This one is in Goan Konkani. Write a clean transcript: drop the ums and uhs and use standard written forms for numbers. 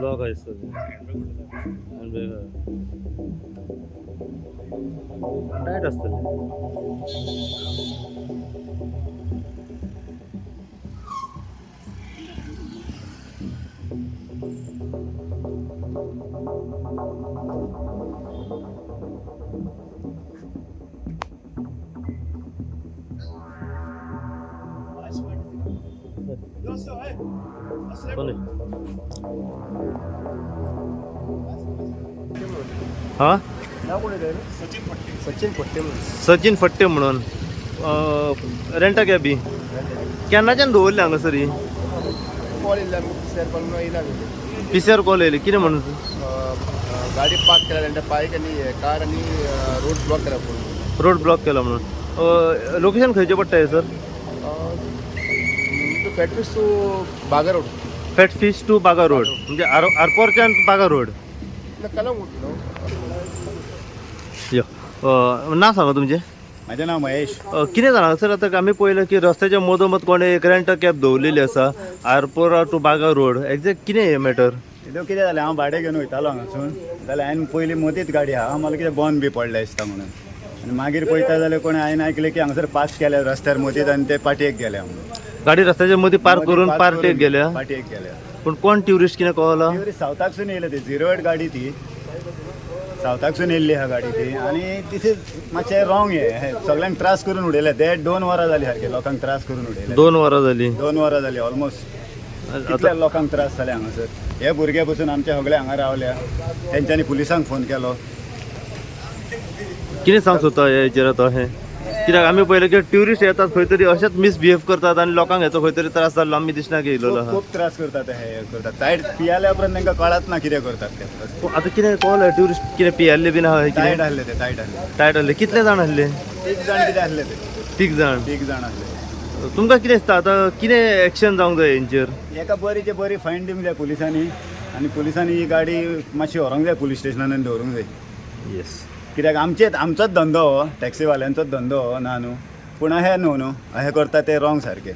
ब्लॉक आहे सर. टायट असतले. कोण आहे? हा. सचिन फट्टे म्हणून. सचिन फट्टे म्हणून रेंटा कॅबी केन्नाच्यान दवरले हांगासर ही? कॉल येयल्ले आमकां, पीसीआर कॉल म्हणून येयला आमी. पीसीआर कॉल येयले कितें म्हणून? गाडी पार्क केला तेंच्या बायक आनी कार आनी रोड ब्लॉक केला पूर्ण. रोड ब्लॉक केला म्हणून. लोकेशन खंयचें पडटा हें sir? Fat fish to Baga road. Fat fish to Baga road, म्हणजे आरपोरच्यान बागा रोड. कलंगूट न्हू. यो, नांव सांगा तुमचें. माझे नाव महेश. कितें जाणा सर, आतां आमी पळयलें की रस्त्याच्या मदोमद कोणें एक रेंट कॅब दवरलेली आसा, Arpora to Baga road. Exact कितें हें मॅटर? तितून कितें जालें, हांव भाडें घेवन वयतालो हांगासून, जाल्यार हांवें पयलीं मदींच गाडी आहा, म्हाका कितें बंद बी पडलें दिसता म्हणून. आनी मागीर पळयता जाल्यार कोणें हांवें आयकलें की हांगासर पास केल्या रस्त्यार मदींच आनी ते पाटयेक गेल्या म्हणून. गाडी रस्त्याच्या मदीं पार्क करून पार्टेक गेल्या? पाटयेक गेल्या. पूण कोण ट्युरिस्ट कितें कळला? ती सावथाकसून येयले, ती 08 गाडी, ती सावथाकसून येयल्ली आहा गाडी ती. आनी this is मातशें रॉंग. हें सगळ्यांक त्रास करून उडयले. देड दोन वरां जाली सारके लोकांक त्रास करून उडयले. 2 वरां जाली? 2 वरां जाली ऑलमोस्ट. कितल्या लोकांक त्रास जाले हांगासर. हे भुरगे पसून आमचे सगळे हांगा रावल्या, तेंच्यांनी पुलिसांक फोन केलो. कितें सांग सोदता हे हेचेर आतां हें? कित्याक आमी पळयलें की ट्युरिस्ट येतात खंय तरी अशेंच मिसबिहेव करतात आनी लोकांक हेचो खंय तरी त्रास जाल्लो आमी दिसना येयलेलो आहा. खूब त्रास करतात ते, हे करतात. तायट पियाल्या उपरांत तांकां कळत ना कितें करतात ते. पूण आतां कितें कळलें, ट्युरिस्ट कितें पियाल्ले बीन आहा? तायट कितें? आसले ते, तायट आसले. टायट आहले. कितले जाण आहले? तीग जाण कितें आसले ते. तीग जाण? तीग जाण आसले. तुमकां कितें दिसता, आतां कितें एक्शन जावंक जाय हेंचेर? एका बरीचे बरी फायन दिवंक जाय पुलिसांनी आनी पुलिसांनी ही गाडी मातशी व्हरूंक जाय पुलीस स्टेशनान आनी दवरूंक जाय. येस. कित्याक आमचेच, आमचोच धंदो हो, टॅक्सीवाल्यांचोच धंदो हो. ना न्हू, पूण अहें न्हू, न्हू अहें करता ते रॉंग सारकें.